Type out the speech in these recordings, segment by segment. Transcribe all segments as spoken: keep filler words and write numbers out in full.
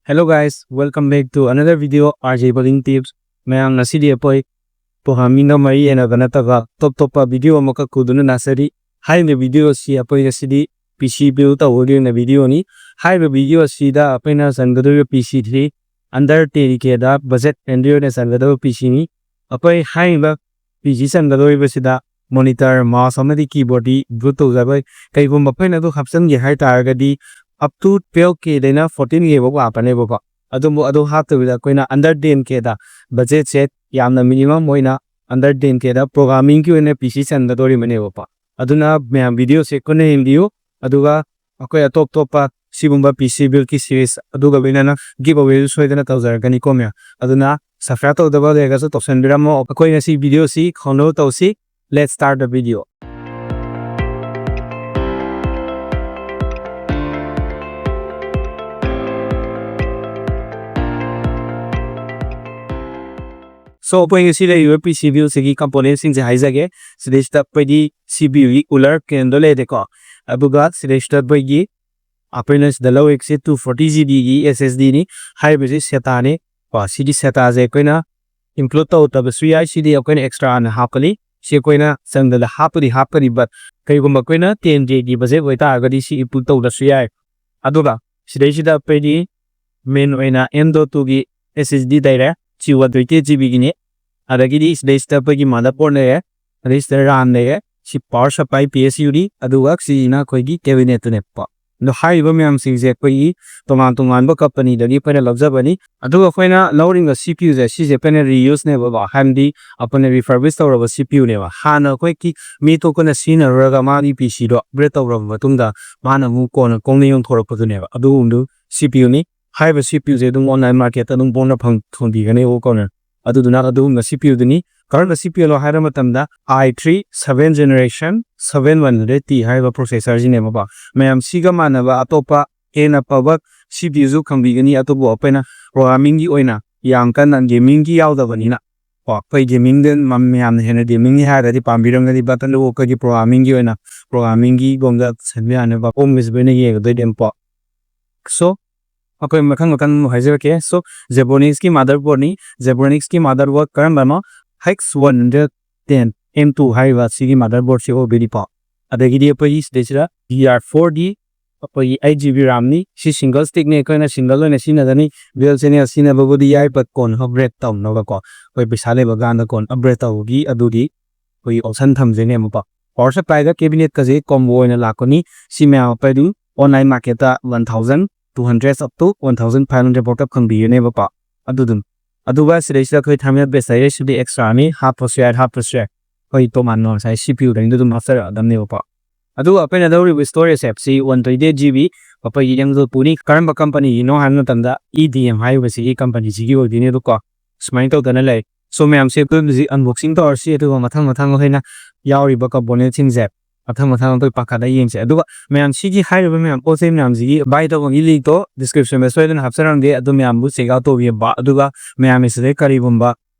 Hello guys, welcome back to another video, R J Building Tips. ꯃꯌꯥꯝ, ꯉꯁꯤꯗꯤ ꯑꯩꯈꯣꯏ programmingꯒ ꯃꯔꯤ ꯂꯩꯅꯕ ꯅꯠꯇꯕ ꯇꯣꯞ ꯇꯣꯞꯄ video ꯑꯃꯈꯛ ꯄꯨꯗꯨꯅ ꯂꯥꯛꯆꯔꯤ꯫ ꯍꯥꯏꯔꯤꯕ video ꯑꯁꯤ ꯑꯩꯈꯣꯏ ꯉꯁꯤꯗꯤ P C build ꯇꯧꯕꯒꯤ ꯑꯣꯏꯅ videoꯅꯤ꯫ ꯍꯥꯏꯔꯤꯕ video ꯑꯁꯤꯗ ꯑꯩꯈꯣꯏꯅ ꯆꯟꯒꯗꯧꯔꯤꯕ PCꯁꯤ under ten Kꯗ budget friendly ꯑꯣꯏꯅ ꯆꯟꯒꯗꯕ PCꯅꯤ꯫ ꯑꯩꯈꯣꯏ ꯍꯥꯏꯔꯤꯕ PC ꯆꯟꯒꯗꯧꯔꯤꯕꯁꯤꯗ monitor, mouse ꯑꯃꯗꯤ keyboardꯗꯤ include ꯇꯧꯖꯔꯣꯏ꯫ ꯀꯩꯒꯨꯝꯕ ꯑꯩꯈꯣꯏꯅ ꯑꯗꯨ ꯍꯥꯞꯆꯤꯟꯒꯦ ꯍꯥꯏ ꯇꯥꯔꯒꯗꯤ up to twelve Kꯗꯩꯅ fourteen K ꯐꯥꯎ ꯂꯥꯛꯀꯅꯦꯕꯀꯣ꯫ ꯑꯗꯨꯕꯨ ꯑꯗꯨ ꯍꯥꯞꯇꯕꯤꯗ ꯑꯩꯈꯣꯏꯅ under ten Kꯗ budgetꯁꯦ ꯌꯥꯝꯅ minimum ꯑꯣꯏꯅ under ten Kꯗ programmingꯒꯤ ꯑꯣꯏꯅ PC ꯆꯟꯒꯗꯧꯔꯤꯕꯅꯦꯕꯀꯣ꯫ ꯑꯗꯨꯅ ꯃꯌꯥꯝ videoꯁꯦ ꯀꯨꯟꯅ ꯌꯦꯡꯕꯤꯌꯨ꯫ ꯑꯗꯨꯒ ꯑꯩꯈꯣꯏ ꯑꯇꯣꯞ ꯑꯇꯣꯞꯄ ꯁꯤꯒꯨꯝꯕ PC buildꯀꯤ series ꯑꯗꯨꯒ ꯂꯣꯏꯅꯅ giveawayꯁꯨ ꯁꯣꯏꯗꯅ ꯇꯧꯖꯔꯛꯀꯅꯤꯀꯣ ꯃꯌꯥꯝ꯫ ꯑꯗꯨꯅ subscribe ꯇꯧꯗꯕ ꯂꯩꯔꯒꯁꯨ ꯇꯧꯁꯟꯕꯤꯔꯝꯃꯣ꯫ ꯑꯩꯈꯣꯏ ꯉꯁꯤ videoꯁꯤ ꯍꯧꯅꯕ ꯇꯧꯁꯤ꯫ Let's start the video. So, ꯑꯩꯈꯣꯏ ꯉꯁꯤ ꯂꯩꯔꯤꯕ PC buildꯁꯤꯒꯤ componentꯁꯤꯡꯁꯦ ꯍꯥꯏꯖꯒꯦ꯫ ꯁꯤꯗꯩꯁꯤꯗ ꯑꯩꯈꯣꯏꯗꯤ CPUꯒꯤ cooler canꯗꯣ ꯂꯩꯔꯦꯀꯣ꯫ ꯑꯗꯨꯒ ꯁꯤꯗꯩꯁꯤꯗ ꯑꯩꯈꯣꯏꯒꯤ ꯑꯩꯈꯣꯏꯅ ꯁꯤꯗ ꯂꯧꯔꯤꯁꯦ two forty GBꯒꯤ SSDꯅꯤ꯫ ꯍꯥꯏꯔꯤꯕꯁꯤ SATAꯅꯤ꯫ ꯀꯣ, ꯁꯤꯗꯤ SATAꯁꯦ ꯑꯩꯈꯣꯏꯅ include ꯇꯧꯗꯕꯁꯨ ꯌꯥꯏ꯫ ꯁꯤꯗꯤ ꯑꯩꯈꯣꯏꯅ extra ꯑꯣꯏꯅ ꯍꯥꯞꯀꯅꯤ꯫ ꯁꯤ ꯑꯩꯈꯣꯏꯅ ꯆꯪꯗꯅ ꯍꯥꯞꯄꯗꯤ ꯍꯥꯞꯀꯅꯤ, but ꯀꯩꯒꯨꯝꯕ ꯑꯩꯈꯣꯏꯅ ten Kꯒꯤ budget ꯑꯣꯏꯇꯥꯔꯒꯗꯤ ꯁꯤ include ꯇꯧꯗ꯭ꯔꯁꯨ ꯌꯥꯏ꯫ ꯑꯗꯨꯒ ꯁꯤꯗꯩꯁꯤꯗ ꯑꯩꯈꯣꯏꯗꯤ main ꯑꯣꯏꯅ M dot twoꯒꯤ SSD ꯂꯩꯔꯦ, ꯁꯤ one twenty eight GBꯒꯤꯅꯤ꯫ ꯑꯗꯒꯤꯗꯤ ꯁꯤꯗꯩꯁꯤꯗ ꯑꯩꯈꯣꯏꯒꯤ motherboard ꯂꯩꯔꯦ, ꯑꯗꯩ ꯁꯤꯗ RAM ꯂꯩꯔꯦ, ꯁꯤ power supply PSUꯅꯤ, ꯑꯗꯨꯒ ꯁꯤꯁꯤꯅ ꯑꯩꯈꯣꯏꯒꯤ cabinetꯇꯨꯅꯦꯕꯀꯣ꯫ ꯑꯗꯣ ꯍꯥꯏꯔꯤꯕ ꯃꯌꯥꯝꯁꯤꯡꯁꯦ ꯑꯩꯈꯣꯏꯒꯤ ꯇꯣꯉꯥꯟ ꯇꯣꯉꯥꯟꯕ companyꯗꯒꯤ ꯑꯩꯈꯣꯏꯅ ꯂꯧꯖꯕꯅꯤ꯫ ꯑꯗꯨꯒ ꯑꯩꯈꯣꯏꯅ ꯂꯧꯔꯤꯕ CPUꯁꯦ ꯁꯤꯁꯦ ꯑꯩꯈꯣꯏꯅ reuseꯅꯦꯕꯀꯣ, ꯍꯥꯏꯕꯗꯤ ꯑꯩꯈꯣꯏꯅ refurbish ꯇꯧꯔꯕ CPUꯅꯦꯕ꯫ ꯍꯥꯟꯅ ꯑꯩꯈꯣꯏꯒꯤ ꯃꯤ ꯑꯇꯣꯞꯄꯅ ꯁꯤꯖꯤꯟꯅꯔꯨꯔꯒ ꯃꯥꯒꯤ PCꯗꯣ upgrade ꯇꯧꯔꯕ ꯃꯇꯨꯡꯗ ꯃꯥꯅ ꯑꯃꯨꯛ ꯀꯣꯟꯅ ꯀꯣꯡꯅ ꯌꯣꯟꯊꯣꯔꯛꯄꯗꯨꯅꯦꯕ꯫ ꯑꯗꯨꯒꯨꯝꯕꯗꯨ CPUꯅꯤ꯫ ꯍꯥꯏꯔꯤꯕ CPUꯁꯦ ꯑꯗꯨꯝ online marketꯇ ꯑꯗꯨꯝ ꯍꯣꯡꯅ ꯐꯪ-, ꯐꯪꯕꯤꯒꯅꯤ ꯀꯣꯟꯅ꯫ ꯑꯗꯨꯗꯨꯅ ꯑꯗꯨꯒꯨꯝꯕ CPUꯗꯨꯅꯤ꯫ ꯀꯔꯝꯕ CPUꯅꯣ ꯍꯥꯏꯕ ꯃꯇꯝꯗ i three seventh generation seven one hundred T ꯍꯥꯏꯔꯤꯕ processorꯁꯤꯅꯦꯕꯀꯣ꯫ ꯃꯌꯥꯝ ꯁꯤꯒ ꯃꯥꯟꯅꯕ ꯑꯇꯣꯞꯄ ꯍꯦꯟꯅ ꯐꯕ CPUꯁꯨ ꯐꯪꯕꯤꯒꯅꯤ, ꯑꯗꯨꯕꯨ ꯑꯩꯈꯣꯏꯅ programmingꯒꯤ ꯑꯣꯏꯅ ꯌꯥꯝ ꯀꯟꯅ gamingꯒꯤ ꯌꯥꯎꯗꯕꯅꯤꯅ꯫ ꯀꯣ, ꯑꯩꯈꯣꯏ gamingꯗ ꯃ-, ꯃꯌꯥꯝꯅ ꯍꯦꯟꯅ gamingꯒꯤ ꯍꯥꯏꯔꯒꯗꯤ ꯄꯥꯝꯕꯤꯔꯝꯒꯅꯤ, but ꯑꯗꯨꯕꯨ ꯑꯩꯈꯣꯏꯒꯤ programmingꯒꯤ ꯑꯣꯏꯅ programmingꯒꯤ ꯂꯣꯝꯗ ꯁꯟꯕ ꯌꯥꯅꯕ ꯍꯣꯝꯒꯤꯁꯤ ꯑꯣꯏꯅ ꯌꯦꯡꯒꯗꯣꯏꯅꯦꯕꯀꯣ꯫ So, ꯑꯩꯈꯣꯏ ꯃꯈꯜ ꯃꯈꯜ ꯍꯥꯏꯖꯔꯛꯀꯦ꯫ So, Zebronics ꯀꯤ motherboard ꯅꯤ꯫ Zebronics ꯀꯤ motherboard ꯀꯔꯝꯕꯅꯣ? H one hundred ten M two ꯍꯥꯏꯔꯤꯕ ꯁꯤꯒꯤ motherboard ꯁꯤ ꯑꯣꯏꯗꯣꯏꯅꯤꯀꯣ꯫ ꯑꯗꯒꯤꯗꯤ ꯑꯩꯈꯣꯏꯒꯤ ꯁꯤꯗꯩꯁꯤꯗ D D R four ꯗꯤ ꯑꯩꯈꯣꯏꯒꯤ eight G B RAM ꯅꯤ꯫ ꯁꯤ single stick ꯅꯤ, ꯑꯩꯈꯣꯏꯅ single ꯑꯣꯏꯅ ꯁꯤꯖꯤꯟꯅꯒꯅꯤ꯫ Dual channel ꯁꯤꯖꯤꯟꯅꯕꯕꯨꯗꯤ ꯌꯥꯏ, but ꯀꯣꯟꯅ upgrade ꯇꯧꯅꯕꯀꯣ, ꯑꯩꯈꯣꯏ ꯄꯩꯁꯥ ꯂꯩꯕ ꯀꯥꯟꯗ ꯀꯣꯟ upgrade ꯇꯧꯕꯒꯤ ꯑꯗꯨꯒꯤ ꯑꯩꯈꯣꯏꯒꯤ option ꯊꯝꯖꯩꯅꯦꯕꯀꯣ꯫ Power supply ꯒ cabinet ꯀꯁꯦ combo ꯑꯣꯏꯅ ꯂꯥꯛꯀꯅꯤ꯫ ꯁꯤ ꯃꯌꯥꯝ ꯑꯩꯈꯣꯏ ꯑꯗꯨꯝ online market ꯇ one thousand two hundred up to one thousand five hundred ꯐꯥꯎꯗ ꯐꯪꯕꯤꯒꯅꯦꯕꯀꯣ꯫ ꯑꯗꯨꯗꯨꯅꯤ꯫ ꯑꯗꯨꯒ ꯁꯤꯗꯩꯁꯤꯗ ꯑꯩꯈꯣꯏ thermal base ꯂꯩꯔꯦ, ꯁꯤꯗꯤ extra ꯅꯤ, ꯍꯥꯞꯄꯁꯨ ꯌꯥꯏ, ꯍꯥꯞꯄꯁꯨ ꯌꯥꯏ꯫ ꯑꯩꯈꯣꯏ ꯇꯣꯉꯥꯟꯅ ꯉꯁꯥꯏ C P U ꯗ ꯑꯗꯨꯝ ꯍꯥꯞꯆꯔꯛꯑꯗꯕꯅꯦꯕꯀꯣ꯫ ꯑꯗꯨꯒ ꯑꯩꯈꯣꯏꯅ ꯂꯧꯔꯤꯕ storage ꯁꯦ ꯁꯤ one twenty eight G B ꯑꯩꯈꯣꯏꯒꯤ M dot two ꯅꯤ꯫ ꯀꯔꯝꯕ company ꯒꯤꯅꯣ ꯍꯥꯏꯕ ꯃꯇꯝꯗ E D M ꯍꯥꯏꯔꯤꯕꯁꯤꯒꯤ company ꯁꯤꯒꯤ ꯑꯣꯏꯗꯣꯏꯅꯦꯕꯀꯣ꯫ ꯁꯨꯃꯥꯏꯅ ꯇꯧꯗꯅ ꯂꯩ꯫ So, ꯃꯌꯥꯝꯁꯦ ꯑꯩꯈꯣꯏ ꯍꯧꯖꯤꯛ unboxing ꯇꯧꯔꯁꯤ, ꯑꯗꯨꯒ ꯃꯊꯪ ꯃꯊꯪ ꯑꯩꯈꯣꯏꯅ ꯌꯥꯎꯔꯤꯕ component ꯁꯤꯡꯁꯦ ꯃꯊꯪ ꯃꯊꯪ ꯑꯩꯈꯣꯏ ꯄꯥꯈꯠꯂ ꯌꯦꯡꯁꯦ꯫ ꯑꯗꯨꯒ ꯃꯌꯥꯝ ꯁꯤꯒꯤ ꯍꯥꯏꯔꯤꯕ ꯃꯌꯥꯝ ꯄꯣꯠ ꯆꯩ ꯃꯌꯥꯝꯁꯤꯒꯤ buy ꯇꯧꯕꯒꯤ link ꯇꯣ description ꯗ ꯁꯣꯏꯗꯅ ꯍꯥꯞꯆꯔꯝꯒꯦ, ꯑꯗꯨ ꯃꯌꯥꯝꯕꯨ check out ꯇꯧꯕꯤꯕ꯫ ꯑꯗꯨꯒ ꯃꯌꯥꯝꯒꯤ ꯁꯤꯗꯩ ꯀꯔꯤꯒꯨꯝꯕ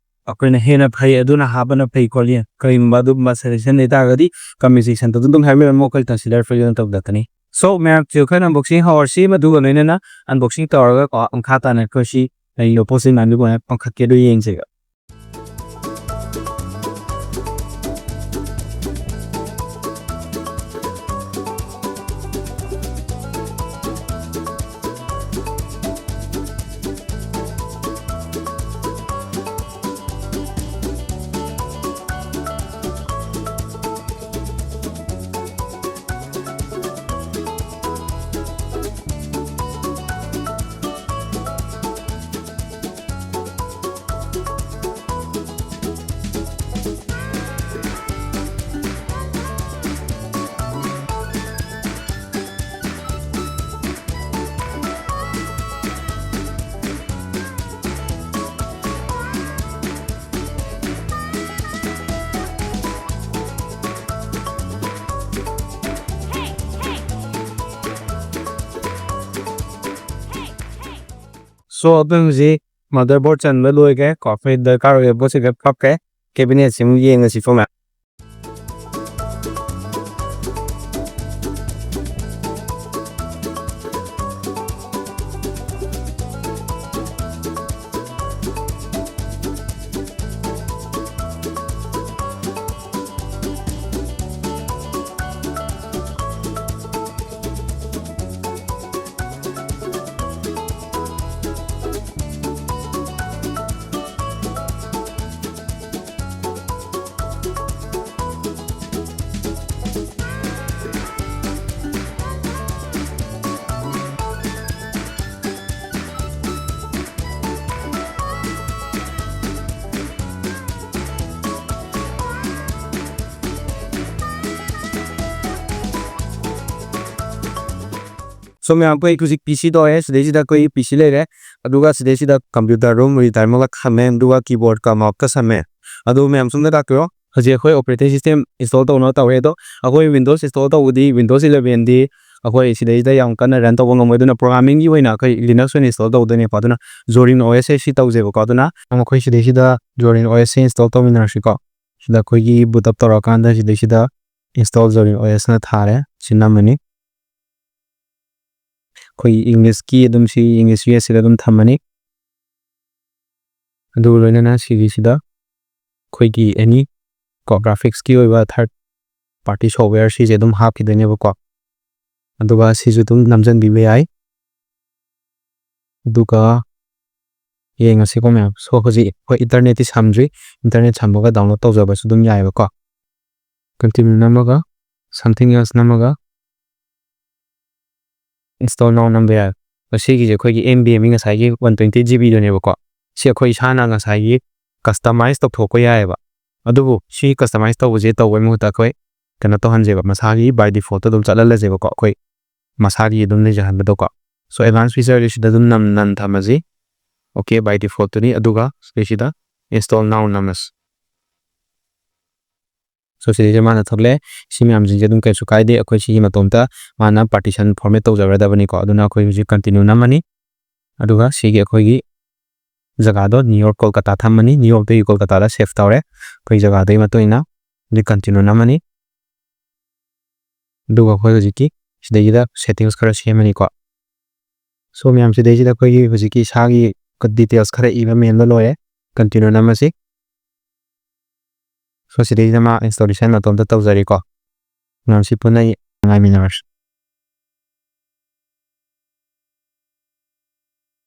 ꯑꯩꯈꯣꯏꯅ ꯍꯦꯟꯅ ꯐꯩ, ꯑꯗꯨꯅ ꯍꯥꯞꯄꯅ ꯐꯩ ꯈꯣꯠꯂꯤ, ꯀꯔꯤꯒꯨꯝꯕ ꯑꯗꯨꯒꯨꯝꯕ suggestion ꯂꯩ ꯇꯥꯔꯒꯗꯤ comment section ꯗ ꯑꯗꯨꯝ ꯍꯥꯏꯕꯤꯔꯝꯃꯣ, ꯑꯩꯈꯣꯏ consider ꯐꯖꯅ ꯇꯧꯖꯔꯛꯀꯅꯤ꯫ So, ꯃꯌꯥꯝꯁꯦ ꯑꯩꯈꯣꯏꯅ unboxing ꯍꯧꯔꯁꯤ, ꯃꯗꯨꯒ ꯂꯣꯏꯅꯅ unboxing ꯇꯧꯔꯒ ꯀꯣ, ꯃꯈꯥ ꯇꯥꯅ ꯑꯩꯈꯣꯏ ꯁꯤ ꯂꯩꯔꯤꯕ ꯄꯣꯠꯁꯤ ꯃꯌꯥꯝꯗꯨ ꯀꯃꯥꯏꯅ ꯄꯥꯡꯈꯠꯀꯦꯗꯣ ꯌꯦꯡꯁꯦꯕ꯫ So, ꯑꯗꯨꯝ ꯍꯧꯖꯤꯛ motherboard ꯆꯟꯕ ꯂꯣꯏꯈ꯭ꯔꯦ ꯀꯣ꯫ ꯑꯩꯈꯣꯏ ꯗꯔꯀꯥꯔ ꯑꯣꯏꯕ ꯄꯣꯠꯁꯤꯡ ꯈꯔ ꯀꯛꯈ꯭ꯔꯦ꯫ Cabinet ꯁꯤ ꯑꯃꯨꯛ ꯌꯦꯡꯉꯁꯤ ꯐꯣꯔꯃꯦꯠ꯫ So ꯃꯌꯥꯝ, ꯑꯩꯈꯣꯏ ꯍꯧꯖꯤꯛ P C ꯇꯧꯔꯦ, ꯁꯤꯗꯩꯁꯤꯗ ꯑꯩꯈꯣꯏ P C ꯂꯩꯔꯦ, ꯑꯗꯨꯒ ꯁꯤꯗꯩꯁꯤꯗ computer room retirement ꯁꯝꯃꯦ, ꯑꯗꯨꯒ keyboard ꯀ mouse ꯀ ꯁꯝꯃꯦ꯫ ꯑꯗꯨ ꯃꯌꯥꯝ ꯁꯣꯝꯗ ꯂꯥꯛꯄꯤꯔꯣ꯫ ꯍꯧꯖꯤꯛ ꯑꯩꯈꯣꯏ operating system install ꯇꯧꯅꯕ ꯇꯧꯔꯦ꯫ ꯑꯗꯣ ꯑꯩꯈꯣꯏ Windows install ꯇꯧꯕꯗꯤ Windows eleven ꯗꯤ ꯑꯩꯈꯣꯏ ꯁꯤꯗꯩꯁꯤꯗ ꯌꯥꯝ ꯀꯟꯅ run ꯇꯧꯕ ꯉꯝꯃꯣꯏ, ꯑꯗꯨꯅ programming ꯒꯤ ꯑꯣꯏꯅ ꯑꯩꯈꯣꯏ Linux ꯑꯣꯏꯅ install ꯇꯧꯗꯣꯏꯅꯦꯀꯣ꯫ ꯑꯗꯨꯅ Zorin O S ꯁꯦ ꯁꯤ ꯇꯧꯖꯦꯕꯀꯣ꯫ ꯑꯗꯨꯅ ꯑꯩꯈꯣꯏ ꯁꯤꯗꯩꯁꯤꯗ Zorin O S ꯁꯦ install ꯇꯧꯃꯤꯟꯅꯔꯁꯤꯀꯣ꯫ ꯁꯤꯗ ꯑꯩꯈꯣꯏꯒꯤ boot up ꯇꯧꯔꯀꯥꯟꯗ ꯁꯤꯗꯩꯁꯤꯗ install Zorin O S ꯅ ꯊꯥꯔꯦ, ꯁꯤ ꯅꯝꯃꯅꯤ꯫ ꯑꯩꯈꯣꯏꯒꯤ English ꯀꯤ ꯑꯗꯨꯝ, ꯁꯤ English U S ꯁꯤꯗ ꯑꯗꯨꯝ ꯊꯝꯃꯅꯤ꯫ ꯑꯗꯨꯒ ꯂꯣꯏꯅꯅ ꯁꯤꯒꯤꯁꯤꯗ ꯑꯩꯈꯣꯏꯒꯤ any ꯀꯣ graphics ꯀꯤ ꯑꯣꯏꯕ third party software ꯁꯤꯁꯦ ꯑꯗꯨꯝ ꯍꯥꯞꯈꯤꯗꯣꯏꯅꯦꯕꯀꯣ꯫ ꯑꯗꯨꯒ ꯁꯤꯁꯨ ꯑꯗꯨꯝ ꯅꯝꯁꯤꯟꯕꯤꯕ ꯌꯥꯏ꯫ ꯑꯗꯨꯒ ꯌꯦꯡꯉꯁꯤꯀꯣ ꯃꯌꯥꯝ꯫ So ꯍꯧꯖꯤꯛ ꯑꯩꯈꯣꯏ internet ꯇꯤ ꯁꯝꯗ꯭ꯔꯤ, internet ꯁꯝꯃꯒ download ꯇꯧꯖꯕꯁꯨ ꯑꯗꯨꯝ ꯌꯥꯏꯑꯕꯀꯣ꯫ Continue ꯅꯝꯃꯒ something else ꯅꯝꯃꯒ install now ꯅꯝꯕ ꯌꯥꯏ꯫ ꯃꯁꯤꯒꯤꯁꯦ ꯑꯩꯈꯣꯏꯒꯤ M B M ꯉꯁꯥꯏꯒꯤ one twenty G B ꯗꯨꯅꯦꯕꯀꯣ꯫ ꯁꯤ ꯑꯩꯈꯣꯏ ꯏꯁꯥꯅ ꯉꯁꯥꯏꯒꯤ customize ꯇꯧꯊꯣꯛꯄ ꯌꯥꯏꯑꯕ꯫ ꯑꯗꯨꯕꯨ ꯁꯤ customize ꯇꯧꯕꯁꯦ ꯇꯧꯕꯩ ꯃꯍꯨꯠꯇ ꯑꯩꯈꯣꯏ ꯀꯩꯅꯣ ꯇꯧꯍꯟꯁꯦꯕ, ꯃꯁꯥꯒꯤ by default ꯑꯗꯨꯝ ꯆꯠꯍꯜꯂꯁꯦꯕꯀꯣ, ꯑꯩꯈꯣꯏ ꯃꯁꯥꯒꯤ ꯑꯗꯨꯝ ꯂꯩꯖꯍꯟꯕꯗꯣꯀꯣ꯫ So advanced feature ꯁꯤꯗ ꯑꯗꯨꯝ ꯅꯝ ꯅꯝ ꯊꯝꯃꯁꯤ꯫ OK, by default ꯇꯨꯅꯤ꯫ ꯑꯗꯨꯒ ꯁꯤꯗꯩꯁꯤꯗ install now ꯅꯝꯃꯁꯤ꯫ So ꯁꯤꯗꯩꯁꯤꯗ ꯃꯥꯅ ꯊꯣꯛꯂꯛꯑꯦ꯫ ꯁꯤ ꯃꯌꯥꯝꯁꯤꯡꯁꯦ ꯑꯗꯨꯝ ꯀꯩꯁꯨ ꯀꯥꯏꯗꯦ, ꯑꯩꯈꯣꯏ ꯁꯤꯒꯤ ꯃꯇꯣꯝꯇ ꯃꯥꯅ partition format ꯇꯧꯖꯒꯗꯕꯅꯤꯀꯣ꯫ ꯑꯗꯨꯅ ꯑꯩꯈꯣꯏ ꯍꯧꯖꯤꯛ continue ꯅꯝꯃꯅꯤ꯫ ꯑꯗꯨꯒ ꯁꯤꯒꯤ ꯑꯩꯈꯣꯏꯒꯤ ꯖꯒꯥꯗꯣ New York, ꯀꯣꯜꯀꯇꯥ ꯊꯝꯃꯅꯤ꯫ New York ꯇꯒꯤ ꯀꯣꯜꯀꯇꯥꯗ save ꯇꯧꯔꯦ꯫ ꯑꯩꯈꯣꯏ ꯖꯒꯥꯗꯨꯒꯤ ꯃꯇꯨꯡ ꯏꯟꯅ ꯍꯧꯖꯤꯛ continue ꯅꯝꯃꯅꯤ꯫ ꯑꯗꯨꯒ ꯑꯩꯈꯣꯏ ꯍꯧꯖꯤꯛꯀꯤ ꯁꯤꯗꯩꯁꯤꯗ settings ꯈꯔ ꯁꯦꯝꯃꯅꯤꯀꯣ꯫ So ꯃꯌꯥꯝ, ꯁꯤꯗꯩꯁꯤꯗ ꯑꯩꯈꯣꯏꯒꯤ ꯍꯧꯖꯤꯛꯀꯤ ꯏꯁꯥꯒꯤ details ꯈꯔ ꯏꯕ ꯃꯦꯟꯕ ꯂꯣꯏꯔꯦ꯫ Continue ꯅꯝꯃꯁꯤ꯫ So ꯁꯤꯗꯩꯁꯤꯗ ꯃꯥ installation ꯃꯇꯣꯝꯇ ꯇꯧꯖꯔꯤꯀꯣ꯫ ꯃꯌꯥꯝ ꯁꯤ ꯄꯨꯟꯅ ꯉꯥꯏꯃꯤꯟꯅꯔꯁꯤ꯫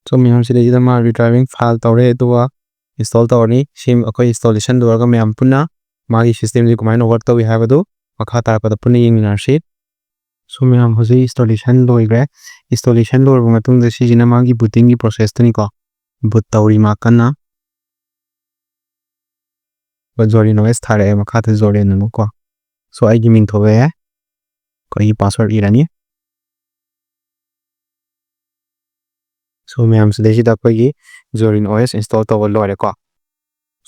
So ꯃꯌꯥꯝ, ꯁꯤꯗꯩꯁꯤꯗ ꯃꯥ retrieving file ꯇꯧꯔꯦ, ꯑꯗꯨꯒ install ꯇꯧꯔꯅꯤ꯫ ꯁꯤ ꯑꯩꯈꯣꯏ installation ꯂꯣꯏꯔꯒ ꯃꯌꯥꯝ ꯄꯨꯟꯅ ꯃꯥꯒꯤ system ꯁꯤ ꯀꯃꯥꯏꯅ work ꯇꯧꯏ ꯍꯥꯏꯕꯗꯨ ꯃꯈꯥ ꯇꯥꯔꯛꯄꯗ ꯄꯨꯟꯅ ꯌꯦꯡꯃꯤꯟꯅꯔꯁꯤ꯫ So ꯃꯌꯥꯝ, ꯍꯧꯖꯤꯛ installation ꯂꯣꯏꯈ꯭ꯔꯦ꯫ Installation ꯂꯣꯏꯔꯕ ꯃꯇꯨꯡꯗ ꯁꯤꯁꯤꯅ ꯃꯥꯒꯤ booting ꯒꯤ process ꯇꯨꯅꯤꯀꯣ꯫ Boot ꯇꯧꯔꯤ ꯃꯥ ꯀꯟꯅ꯫ Zorin O S ꯊꯥꯔꯛꯑꯦ, ꯃꯈꯥꯗ Zorin ꯑꯃꯨꯛ ꯀꯣ꯫ So ꯑꯩꯒꯤ ꯃꯤꯡ ꯊꯣꯛꯂꯛꯑꯦ꯫ ꯑꯩꯈꯣꯏꯒꯤ password ꯏꯔꯅꯤ꯫ So ꯃꯌꯥꯝ, ꯁꯤꯗꯩꯁꯤꯗ ꯑꯩꯈꯣꯏꯒꯤ Zorin O S install ꯇꯧꯕ ꯂꯣꯏꯔꯦꯀꯣ꯫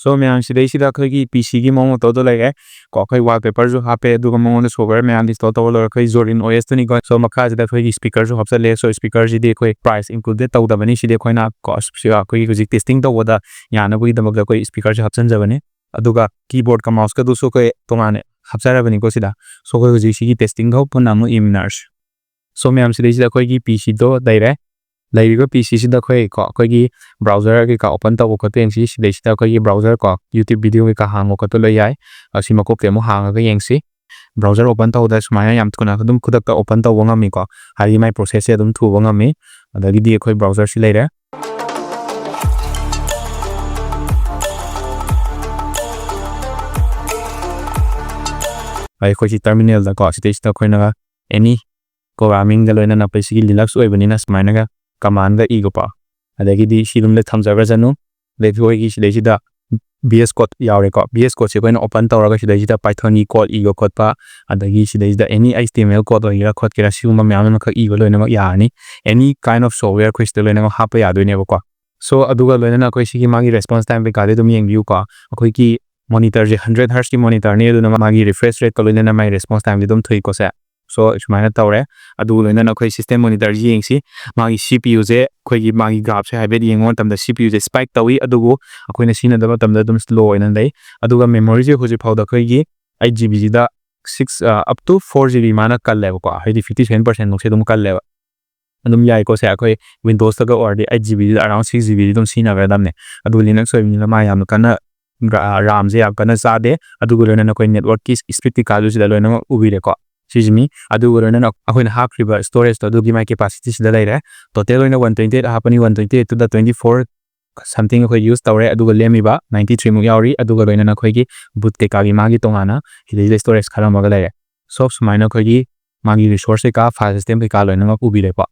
So ꯃꯌꯥꯝ, ꯁꯤꯗꯩꯁꯤꯗ ꯑꯩꯈꯣꯏꯒꯤ P C ꯒꯤ ꯃꯑꯣꯡ ꯃꯇꯧꯗꯣ ꯂꯩꯔꯦ ꯀꯣ꯫ ꯑꯩꯈꯣꯏ wallpaper ꯁꯨ ꯍꯥꯞꯄꯦ, ꯑꯗꯨꯒ ꯃꯉꯣꯟꯗ software ꯃꯌꯥꯝ install ꯇꯧꯕ ꯂꯣꯏꯔꯦ꯫ ꯑꯩꯈꯣꯏ Zorin O S ꯇꯨꯅꯤꯀꯣ꯫ So ꯃꯈꯥꯁꯤꯗ ꯑꯩꯈꯣꯏꯒꯤ speaker ꯁꯨ ꯍꯥꯞꯆꯜꯂꯦ꯫ So speaker ꯁꯤꯗꯤ ꯑꯩꯈꯣꯏ price included ꯇꯧꯗꯕꯅꯤ, ꯁꯤꯗꯤ ꯑꯩꯈꯣꯏꯅ ꯀꯣ, ꯑꯩꯈꯣꯏꯒꯤ ꯍꯧꯖꯤꯛ testing ꯇꯧꯕꯗ ꯌꯥꯅꯕꯒꯤꯗꯃꯛꯇ ꯑꯩꯈꯣꯏ speaker ꯁꯦ ꯍꯥꯞꯆꯤꯟꯖꯕꯅꯤ꯫ ꯑꯗꯨꯒ keyboard ꯀ mouse ꯀꯗꯨꯁꯨ ꯑꯩꯈꯣꯏ ꯇꯣꯉꯥꯟꯅ ꯍꯥꯞꯆꯔꯕꯅꯤꯀꯣ ꯁꯤꯗ꯫ So ꯑꯩꯈꯣꯏ ꯍꯧꯖꯤꯛ ꯁꯤꯒꯤ testing ꯗꯣ ꯄꯨꯟꯅ ꯑꯃꯨꯛ ꯌꯦꯡꯃꯤꯟꯅꯔꯁꯤ꯫ So ꯃꯌꯥꯝ, ꯁꯤꯗꯩꯁꯤꯗ ꯑꯩꯈꯣꯏꯒꯤ P C ꯗꯣ ꯂꯩꯔꯦ꯫ ꯂꯩꯔꯤꯕ P C ꯁꯤꯗ ꯑꯩꯈꯣꯏ ꯀꯣ, ꯑꯩꯈꯣꯏꯒꯤ browser ꯀꯩꯀꯥ open ꯇꯧꯕ ꯈꯣꯠꯄ ꯌꯦꯡꯁꯤ꯫ ꯁꯤꯗꯩꯁꯤꯗ ꯑꯩꯈꯣꯏꯒꯤ browser ꯀꯣ, YouTube video ꯀꯩꯀꯥ ꯍꯥꯡꯕ ꯈꯣꯠꯄ ꯂꯣꯏ ꯌꯥꯏ꯫ ꯑꯁꯤ ꯃꯀꯣꯛꯇꯩ ꯑꯃꯨꯛ ꯍꯥꯡꯉꯒ ꯌꯦꯡꯁꯤ꯫ Browser open ꯇꯧꯕꯗ ꯁꯨꯃꯥꯏꯅ ꯌꯥꯝ ꯊꯨꯅ ꯑꯗꯨꯝ ꯈꯨꯗꯛꯇ open ꯇꯧꯕ ꯉꯝꯃꯤꯀꯣ, ꯍꯥꯏꯗꯤ ꯃꯥꯏ process ꯁꯦ ꯑꯗꯨꯝ ꯊꯨꯕ ꯉꯝꯃꯤ꯫ ꯑꯗꯒꯤꯗꯤ ꯑꯩꯈꯣꯏ browser ꯁꯤ ꯂꯩꯔꯦ꯫ ꯑꯩꯈꯣꯏ ꯁꯤ terminal ꯗꯀꯣ, ꯁꯤꯗꯩꯁꯤꯗ ꯑꯩꯈꯣꯏꯅ any programming ꯒ ꯂꯣꯏꯅꯅ ꯑꯩꯈꯣꯏ ꯁꯤꯒꯤ Linux ꯑꯣꯏꯕꯅꯤꯅ ꯁꯨꯃꯥꯏꯅꯒ command ꯒ ꯏꯒꯣꯀꯣ꯫ ꯑꯗꯒꯤꯗꯤ ꯁꯤ ꯑꯗꯨꯝ ꯊꯝꯖꯈ꯭ꯔꯁꯅꯨ꯫ ꯑꯗꯩ ꯑꯩꯈꯣꯏꯒꯤ ꯁꯤꯗꯩꯁꯤꯗ V S Code ꯌꯥꯎꯔꯦꯀꯣ꯫ V S Code ꯁꯦ ꯑꯩꯈꯣꯏꯅ open ꯇꯧꯔꯒ ꯁꯤꯗꯩꯁꯤꯗ Python ꯒꯤ code ꯏꯕ ꯈꯣꯠꯄ, ꯑꯗꯒꯤ ꯁꯤꯗꯩꯁꯤꯗ any H T M L code ꯑꯣꯏꯒꯦꯔꯥ ꯈꯣꯠꯀꯦꯔꯥ, ꯁꯤꯒꯨꯝꯕ ꯃꯌꯥꯝ ꯑꯃꯈꯛ ꯏꯕ ꯂꯣꯏꯅꯃꯛ ꯌꯥꯔꯅꯤ꯫ Any kind of software ꯑꯩꯈꯣꯏ ꯁꯤꯗ ꯂꯣꯏꯅꯃꯛ ꯍꯥꯞꯄ ꯌꯥꯗꯣꯏꯅꯦꯕꯀꯣ꯫ So ꯑꯗꯨꯒ ꯂꯣꯏꯅꯅ ꯑꯩꯈꯣꯏ ꯁꯤꯒꯤ ꯃꯥꯒꯤ response time ꯀꯩꯀꯥꯗꯤ ꯑꯗꯨꯝ ꯌꯦꯡꯕꯤꯌꯨꯀꯣ꯫ ꯑꯩꯈꯣꯏꯒꯤ monitor ꯁꯦ hundred hertz ꯀꯤ monitor ꯅꯤ, ꯑꯗꯨꯅ ꯃꯥꯒꯤ refresh rate ꯀ ꯂꯣꯏꯅꯅ ꯃꯥꯒꯤ response time ꯗꯤ ꯑꯗꯨꯝ ꯊꯨꯏꯀꯣ ꯁꯦ꯫ So ꯁꯨꯃꯥꯏꯅ ꯇꯧꯔꯦ꯫ ꯑꯗꯨꯒ ꯂꯣꯏꯅꯅ ꯑꯩꯈꯣꯏ system monitor ꯁꯤ ꯌꯦꯡꯁꯤ꯫ ꯃꯥꯒꯤ C P U ꯁꯦ ꯑꯩꯈꯣꯏꯒꯤ ꯃꯥꯒꯤ graph ꯁꯦ ꯍꯥꯏꯐꯦꯠ ꯌꯦꯡꯕ ꯃꯇꯝꯗ C P U ꯁꯦ spike ꯇꯧꯏ, ꯑꯗꯨꯕꯨ ꯑꯩꯈꯣꯏꯅ ꯁꯤꯖꯤꯟꯅꯗꯕ ꯃꯇꯝꯗ ꯑꯗꯨꯝ slow ꯑꯣꯏꯅ ꯂꯩ꯫ ꯑꯗꯨꯒ memory ꯁꯦ ꯍꯧꯖꯤꯛ ꯐꯥꯎꯗ ꯑꯩꯈꯣꯏꯒꯤ eight G B ꯁꯤꯗ six, ꯑ, up to four G B ꯃꯥꯅ ꯀꯜꯂꯦꯕꯀꯣ, ꯍꯥꯏꯗꯤ fifty seven percent ꯃꯨꯛꯁꯦ ꯑꯗꯨꯝ ꯀꯜꯂꯦꯕ꯫ ꯑꯗꯨꯝ ꯌꯥꯏꯀꯣ ꯁꯦ꯫ ꯑꯩꯈꯣꯏ Windows ꯇꯒ ꯑꯣꯏꯔꯗꯤ eight G B ꯁꯤꯗ around six G B ꯗꯤ ꯑꯗꯨꯝ ꯁꯤꯖꯤꯟꯅꯒꯗꯕꯅꯦ꯫ ꯑꯗꯨ Linux ꯑꯣꯏꯕꯅꯤꯅ ꯃꯥ ꯌꯥꯝꯅ ꯀꯟꯅ gra-, RAM ꯁꯦ ꯌꯥꯝ ꯀꯟꯅ ꯆꯥꯗꯦ꯫ ꯑꯗꯨꯒ ꯂꯣꯏꯅꯅ ꯑꯩꯈꯣꯏ network ꯀꯤ speed ꯀꯩꯀꯥꯁꯨ ꯁꯤꯗ ꯂꯣꯏꯅꯃꯛ ꯎꯕꯤꯔꯦꯀꯣ꯫ ꯁꯤꯁꯤꯅꯤ꯫ ꯑꯗꯨꯒ ꯂꯣꯏꯅꯅ ꯑꯩꯈꯣꯏꯅ ꯍꯥꯞꯈ꯭ꯔꯤꯕ storage ꯇꯣ ꯑꯗꯨꯒꯤ ꯃꯥꯒꯤ capacity ꯁꯤꯗ ꯂꯩꯔꯦ꯫ Total ꯑꯣꯏꯅ one twenty eight ꯍꯥꯞꯄꯅꯤ, one twenty eight ꯇꯨꯗ twenty four something ꯑꯩꯈꯣꯏ use ꯇꯧꯔꯦ, ꯑꯗꯨꯒ ꯂꯦꯝꯃꯤꯕ ninety three ꯃꯨꯛ ꯌꯥꯎꯔꯤ꯫ ꯑꯗꯨꯒ ꯂꯣꯏꯅꯅ ꯑꯩꯈꯣꯏꯒꯤ boot ꯀꯩꯀꯥꯒꯤ ꯃꯥꯒꯤ ꯇꯣꯉꯥꯟꯅ ꯁꯤꯗꯩꯁꯤꯗ storage ꯈꯔ ꯑꯃꯒ ꯂꯩꯔꯦ꯫ So ꯁꯨꯃꯥꯏꯅ ꯑꯩꯈꯣꯏꯒꯤ ꯃꯥꯒꯤ resource ꯀꯩꯀꯥ, file system ꯀꯩꯀꯥ ꯂꯣꯏꯅꯃꯛ ꯎꯕꯤꯔꯦꯀꯣ꯫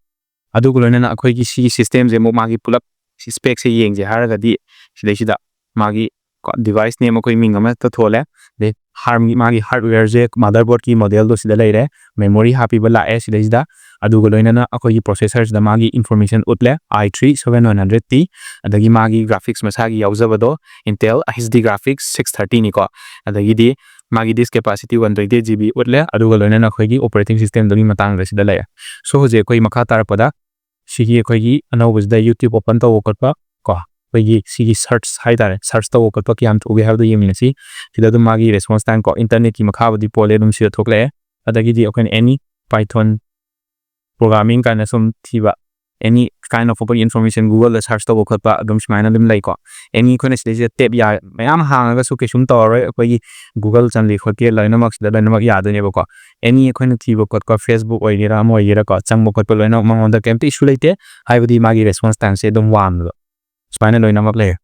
ꯑꯗꯨꯒ ꯂꯣꯏꯅꯅ ꯑꯩꯈꯣꯏꯒꯤ ꯁꯤꯒꯤ system ꯁꯦ ꯑꯃꯨꯛ ꯃꯥꯒꯤ ꯄꯨꯂꯞ spec ꯁꯦ ꯌꯦꯡꯁꯦ ꯍꯥꯏꯔꯒꯗꯤ ꯁꯤꯗꯩꯁꯤꯗ ꯃꯥꯒꯤ ꯀꯣ, device name ꯑꯩꯈꯣꯏ ꯃꯤꯡ ꯑꯃ ꯍꯦꯛꯇ ꯊꯣꯜꯂꯦ꯫ ꯑꯗꯩ harm ꯒꯤ ꯃꯥꯒꯤ hardware ꯁꯦ, motherboard ꯀꯤ model ꯗꯣ ꯁꯤꯗ ꯂꯩꯔꯦ꯫ Memory ꯍꯥꯞꯄꯤꯕ ꯂꯥꯛꯑꯦ ꯁꯤꯗꯩꯁꯤꯗ꯫ ꯑꯗꯨꯒ ꯂꯣꯏꯅꯅ ꯑꯩꯈꯣꯏꯒꯤ processor ꯁꯤꯗ ꯃꯥꯒꯤ information ꯎꯠꯂꯦ, i three seven one hundred T, ꯑꯗꯒꯤ ꯃꯥꯒꯤ graphics ꯃꯁꯥꯒꯤ ꯌꯥꯎꯖꯕꯗꯣ Intel H D graphics six thirty ꯅꯤꯀꯣ꯫ ꯑꯗꯒꯤꯗꯤ ꯃꯥꯒꯤ disk capacity one twenty eight G B ꯎꯠꯂꯦ, ꯑꯗꯨꯒ ꯂꯣꯏꯅꯅ ꯑꯩꯈꯣꯏꯒꯤ operating system ꯗꯨꯒꯤ ꯃꯇꯥꯡꯗ ꯁꯤꯗ ꯂꯩꯔꯦ꯫ So ꯍꯧꯖꯤꯛ ꯑꯩꯈꯣꯏ ꯃꯈꯥ ꯇꯥꯔꯛꯄꯗ ꯁꯤꯒꯤ ꯑꯩꯈꯣꯏꯒꯤ ꯑꯅꯧꯕꯁꯤꯗ YouTube open ꯇꯧꯕ ꯈꯣꯠꯄ ꯀꯣ, ꯑꯩꯈꯣꯏꯒꯤ ꯁꯤꯒꯤ search ꯍꯥꯏꯇꯥꯔꯦ, search ꯇꯧꯕ ꯈꯣꯠꯄ ꯀꯌꯥꯝ ꯊꯨꯒꯦ ꯍꯥꯏꯕꯗꯣ ꯌꯦꯡꯃꯤꯟꯅꯁꯤ꯫ ꯁꯤꯗ ꯑꯗꯨꯝ ꯃꯥꯒꯤ response time ꯀꯣ, internet ꯀꯤ ꯃꯈꯥꯕꯨꯗꯤ ꯄꯣꯜꯂꯦ, ꯑꯗꯨꯝ ꯁꯤꯗ ꯊꯣꯛꯂꯛꯑꯦ꯫ ꯑꯗꯒꯤꯗꯤ ꯑꯩꯈꯣꯏꯅ any Python programming ꯀꯥꯏꯅ ꯁꯨꯝ ꯊꯤꯕ, any kind of open information Google the search ꯇꯧꯕ ꯈꯣꯠꯄ ꯑꯗꯨꯝ ꯁꯨꯃꯥꯏꯅ ꯑꯗꯨꯝ ꯂꯩꯀꯣ꯫ Any ꯑꯩꯈꯣꯏꯅ ꯁꯤꯗꯩꯁꯤꯗ tab ꯌꯥ-, ꯃꯌꯥꯝ ꯍꯥꯡꯉꯒꯁꯨ ꯀꯩꯁꯨꯝ ꯇꯧꯔꯔꯣꯏ, ꯑꯩꯈꯣꯏꯒꯤ Google ꯆꯪꯒꯦ ꯈꯣꯠꯀꯦ ꯂꯣꯏꯅꯃꯛ ꯁꯤꯗ ꯂꯣꯏꯅꯃꯛ ꯌꯥꯗꯣꯏꯅꯦꯕꯀꯣ꯫ Any ꯑꯩꯈꯣꯏꯅ ꯊꯤꯕ ꯈꯣꯠꯄ, Facebook ꯑꯣꯏꯒꯦꯔꯥ ꯑꯃ ꯑꯣꯏꯒꯦꯔꯥꯀꯣ, ꯆꯪꯕ ꯈꯣꯠꯄ ꯂꯣꯏꯅꯃꯛ ꯃꯉꯣꯟꯗ ꯀꯩꯝꯇ issue ꯂꯩꯇꯦ, ꯍꯥꯏꯕꯗꯤ ꯃꯥꯒꯤ response time ꯁꯦ ꯑꯗꯨꯝ ꯋꯥꯡꯕꯗꯣ ꯁꯨꯃꯥꯏꯅ ꯂꯣꯏꯅꯃꯛ ꯂꯩꯔꯦ꯫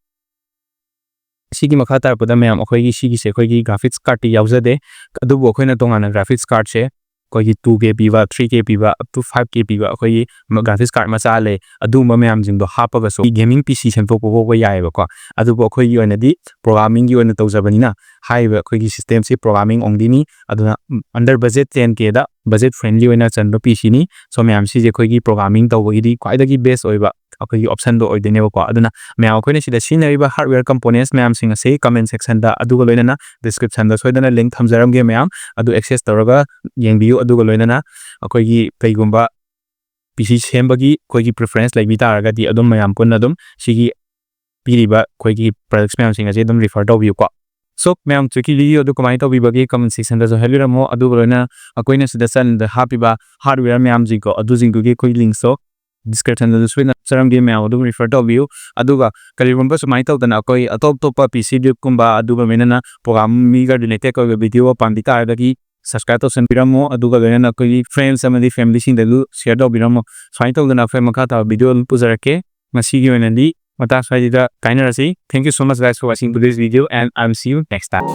ꯁꯤꯒꯤ ꯃꯈꯥ ꯇꯥꯔꯛꯄꯗ ꯃꯌꯥꯝ ꯑꯩꯈꯣꯏꯒꯤ ꯁꯤꯒꯤꯁꯦ ꯑꯩꯈꯣꯏꯒꯤ graphics card ꯇꯤ ꯌꯥꯎꯖꯗꯦ, ꯑꯗꯨꯕꯨ ꯑꯩꯈꯣꯏꯅ ꯇꯣꯉꯥꯟꯅ graphics card ꯁꯦ ꯑꯩꯈꯣꯏꯒꯤ two K ꯄꯤꯕ, three K ꯄꯤꯕ, up to five K ꯄꯤꯕ ꯑꯩꯈꯣꯏꯒꯤ ꯃ-, graphics card ꯃꯆꯥ ꯂꯩ, ꯑꯗꯨꯒꯨꯝꯕ ꯃꯌꯥꯝꯁꯤꯡꯗꯣ ꯍꯥꯞꯄꯒꯁꯨ gaming P C ꯁꯦꯝꯗꯣꯛꯄ ꯐꯥꯎꯕ ꯌꯥꯏꯑꯕꯀꯣ꯫ ꯑꯗꯨꯕꯨ ꯑꯩꯈꯣꯏꯒꯤ ꯑꯣꯏꯅꯗꯤ programming ꯒꯤ ꯑꯣꯏꯅ ꯇꯧꯖꯕꯅꯤꯅ ꯍꯥꯏꯔꯤꯕ ꯑꯩꯈꯣꯏꯒꯤ system ꯁꯤ programming only ꯅꯤ꯫ ꯑꯗꯨꯅ, ꯎꯝ, under budget ten K ꯗ budget friendly ꯑꯣꯏꯅ ꯆꯟꯕ P C ꯅꯤ꯫ So ꯃꯌꯥꯝ ꯁꯤꯁꯦ ꯑꯩꯈꯣꯏꯒꯤ programming ꯇꯧꯕꯒꯤꯗꯤ ꯈ꯭ꯋꯥꯏꯗꯒꯤ best ꯑꯣꯏꯕ ꯑꯩꯈꯣꯏꯒꯤ option ꯗꯣ ꯑꯣꯏꯗꯣꯏꯅꯦꯕꯀꯣ꯫ ꯑꯗꯨꯅ ꯃꯌꯥꯝ ꯑꯩꯈꯣꯏꯅ ꯁꯤꯗ ꯁꯤꯖꯤꯟꯅꯔꯤꯕ hardware components ꯃꯌꯥꯝꯁꯤꯡ ꯑꯁꯤ comment section ꯗ ꯑꯗꯨꯒ ꯂꯣꯏꯅꯅ description ꯗ ꯁꯣꯏꯗꯅ link ꯊꯝꯖꯔꯝꯒꯦ ꯃꯌꯥꯝ, ꯑꯗꯨ access ꯇꯧꯔꯒ ꯌꯦꯡꯕꯤꯌꯨ꯫ ꯑꯗꯨꯒ ꯂꯣꯏꯅꯅ ꯑꯩꯈꯣꯏꯒꯤ ꯀꯩꯒꯨꯝꯕ P C ꯁꯦꯝꯕꯒꯤ ꯑꯩꯈꯣꯏꯒꯤ preference ꯂꯩꯕꯤ ꯇꯥꯔꯒꯗꯤ ꯑꯗꯨꯝ ꯃꯌꯥꯝ ꯄꯨꯟꯅ ꯑꯗꯨꯝ ꯁꯤꯒꯤ ꯄꯤꯔꯤꯕ ꯑꯩꯈꯣꯏꯒꯤ products ꯃꯌꯥꯝꯁꯤꯡ ꯑꯁꯤ ꯑꯗꯨꯝ refer ꯇꯧꯕꯤꯌꯨꯀꯣ꯫ So ꯃꯌꯥꯝ ꯍꯧꯖꯤꯛꯀꯤ video ꯑꯗꯨ ꯀꯃꯥꯏꯅ ꯇꯧꯕꯤꯕꯒꯦ comment section ꯗꯁꯨ ꯍꯥꯏꯕꯤꯔꯝꯃꯣ꯫ ꯑꯗꯨꯒ ꯂꯣꯏꯅ ꯑꯩꯈꯣꯏꯅ ꯁꯤꯗ channel ꯗ ꯍꯥꯞꯄꯤꯕ hardware ꯃꯌꯥꯝꯁꯤꯡꯀꯣ, ꯑꯗꯨꯁꯤꯡꯗꯨꯒꯤ ꯑꯩꯈꯣꯏ links ꯇꯣ description ꯗꯁꯨ ꯁꯣꯏꯗꯅ ꯍꯥꯞꯆꯔꯝꯒꯦ, ꯃꯌꯥꯝ ꯑꯗꯨꯝ refer ꯇꯧꯕꯤꯌꯨ꯫ ꯑꯗꯨꯒ ꯀꯔꯤꯒꯨꯝꯕ ꯁꯨꯃꯥꯏꯅ ꯇꯧꯗꯅ ꯑꯩꯈꯣꯏ ꯑꯇꯣꯞ ꯑꯇꯣꯞꯄ P C build ꯀꯨꯝꯕ ꯑꯗꯨꯒ ꯂꯣꯏꯅꯅ programming ꯒ related ꯑꯣꯏꯕ video ꯄꯥꯝꯕꯤ ꯇꯥꯔꯒꯗꯤ subscribe ꯇꯧꯁꯟꯕꯤꯔꯝꯃꯣ꯫ ꯑꯗꯨꯒ ꯂꯣꯏꯅꯅ ꯑꯩꯈꯣꯏꯒꯤ friends ꯑꯃꯗꯤ family ꯁꯤꯡꯗꯁꯨ share ꯇꯧꯕꯤꯔꯝꯃꯣ꯫ ꯁꯨꯃꯥꯏꯅ ꯇꯧꯗꯅ ꯑꯩꯈꯣꯏ ꯃꯈꯥ ꯇꯥꯕ video ꯑꯗꯨꯝ ꯄꯨꯖꯔꯛꯀꯦ꯫ ꯉꯁꯤꯒꯤ ꯑꯣꯏꯅꯗꯤ ꯃꯇꯥꯡ ꯁ꯭ꯋꯥꯏꯁꯤꯗ ꯀꯥꯏꯅꯔꯁꯤ꯫ Thank you so much guys for watching today's video and I will see you next time.